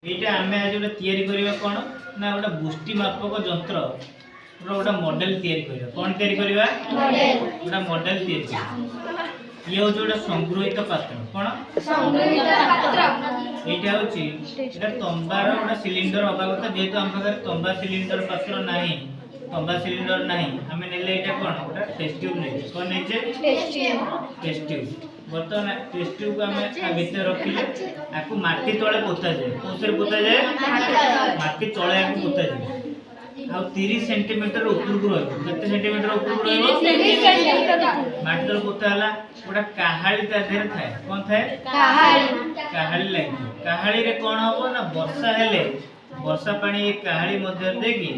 ଏଇଟା ଆମେ ଆଜି ଗୋଟେ ତିଆରି କରିବା କ'ଣ ନା ଗୋଟେ ବୃଷ୍ଟି ମାପକ ଯନ୍ତ୍ର ର ଗୋଟେ ମଡେଲ ତିଆରି କରିବା। କ'ଣ ତିଆରି କରିବା? ଗୋଟେ ମଡେଲ ତିଆରି କରିବା। ଇଏ ହେଉଛି ଗୋଟେ ସଂଗୃହୀତ ପାତ୍ର। କ'ଣ? ଏଇଟା ହେଉଛି, ଏଇଟା ତମ୍ବାର ଗୋଟେ ସିଲିଣ୍ଡର ହବା କଥା। ଯେହେତୁ ଆମ ପାଖରେ ତମ୍ବା ସିଲିଣ୍ଡର ପାତ୍ର ନାହିଁ, ତମ୍ବା ସିଲିଣ୍ଡର ନାହିଁ, ଆମେ ନେଲେ ଏଇଟା କ'ଣ, ଗୋଟେ ଟେଷ୍ଟ ଟ୍ୟୁବ୍ ନେଇଛେ। କ'ଣ ନେଇଛେ? Test tube. ବର୍ତ୍ତମାନ ଟେଷ୍ଟ ଟ୍ୟୁବ୍ ଆମେ ଆ ଭିତରେ ରଖିଲେ, ଆକୁ ମାଟି ତଳେ ପୋତାଯାଏ। କୋଉଥିରେ ପୋତାଯାଏ? ମାଟି ତଳେ ଆକୁ ପୋତାଯିବ ଆଉ 30 ସେଣ୍ଟିମିଟର ଉପରକୁ ରହିବ। କେତେ ସେଣ୍ଟିମିଟର ଉପରକୁ ରହିବ? ମାଟି ତଳେ ପୋତା ହେଲା। ଗୋଟେ କାହାଳି ତା ଦେହରେ ଥାଏ। କ'ଣ ଥାଏ? କାହାଳି ଲାଗିଥିବ। କାହାଳିରେ କ'ଣ ହବ ନା ବର୍ଷା ହେଲେ ବର୍ଷା ପାଣି ଏ କାହାଳି ମଧ୍ୟରେ ଦେଇକି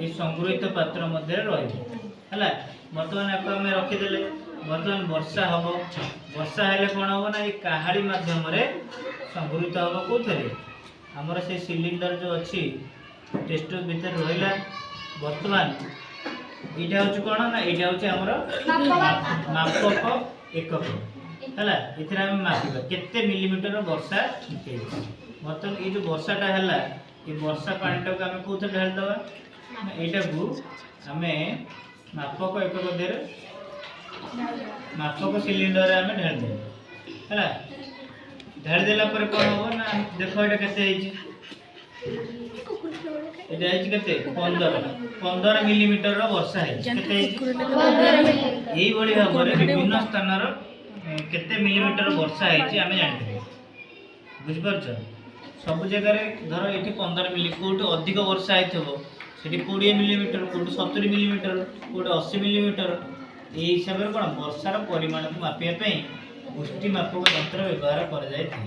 ଏ ସଂଗୃହୀତ ପାତ୍ର ମଧ୍ୟରେ ରହିବ। ହେଲା, ବର୍ତ୍ତମାନ ଆକୁ ଆମେ ରଖିଦେଲେ। ବର୍ତ୍ତମାନ ବର୍ଷା ହବ। ବର୍ଷା ହେଲେ କ'ଣ ହବ ନା ଏ କାହାଳି ମାଧ୍ୟମରେ ସଂଗୃହୀତ ହବ। କୋଉଥିରେ? ଆମର ସେ ସିଲିଣ୍ଡର ଯୋଉ ଅଛି, ଟେଷ୍ଟ ଟ୍ୟୁବ୍ ଭିତରେ ରହିଲା। ବର୍ତ୍ତମାନ ଏଇଟା ହଉଛି କ'ଣ ନା ଏଇଟା ହଉଛି ଆମର ମାପକ ଏକକ। ହେଲା, ଏଥିରେ ଆମେ ମାପିବା କେତେ ମିଲିମିଟର ବର୍ଷା ହେଇଛି। ବର୍ତ୍ତମାନ ଏଇ ଯୋଉ ବର୍ଷାଟା ହେଲା, ଏ ବର୍ଷା ପାଣିଟାକୁ ଆମେ କୋଉଥିରେ ଢାଳିଦେବା ନା ଏଇଟାକୁ ଆମେ ମାପକ ଏକକ ଦେହରେ, ମାପକ ସିଲିଣ୍ଡରରେ ଆମେ ଢାଳିଦେବା। ହେଲା, ଢାଳିଦେଲା ପରେ କ'ଣ ହବ ନା ଦେଖ, ଏଇଟା କେତେ ହେଇଛି? ଏଇଟା ହେଇଛି କେତେ? 15 ମିଲିମିଟରର ବର୍ଷା ହେଇଛି। କେତେ ହେଇଛି? ଏଇଭଳି ଭାବରେ ବିଭିନ୍ନ ସ୍ଥାନର କେତେ ମିଲିମିଟର ବର୍ଷା ହେଇଛି ଆମେ ଜାଣିପାରିବା। ବୁଝିପାରୁଛ? ସବୁ ଜାଗାରେ ଧର ଏଠି 15 ମିଲି, କୋଉଠି ଅଧିକ ବର୍ଷା ହେଇଥିବ ସେଠି 20 ମିଲିମିଟର, କୋଉଠି 70 ମିଲିମିଟର, କୋଉଠି 80 ମିଲିମିଟର। ଏଇ ହିସାବରେ କ'ଣ ବର୍ଷାର ପରିମାଣକୁ ମାପିବା ପାଇଁ ବୃଷ୍ଟି ମାପକ ଯନ୍ତ୍ର ବ୍ୟବହାର କରାଯାଇଥାଏ।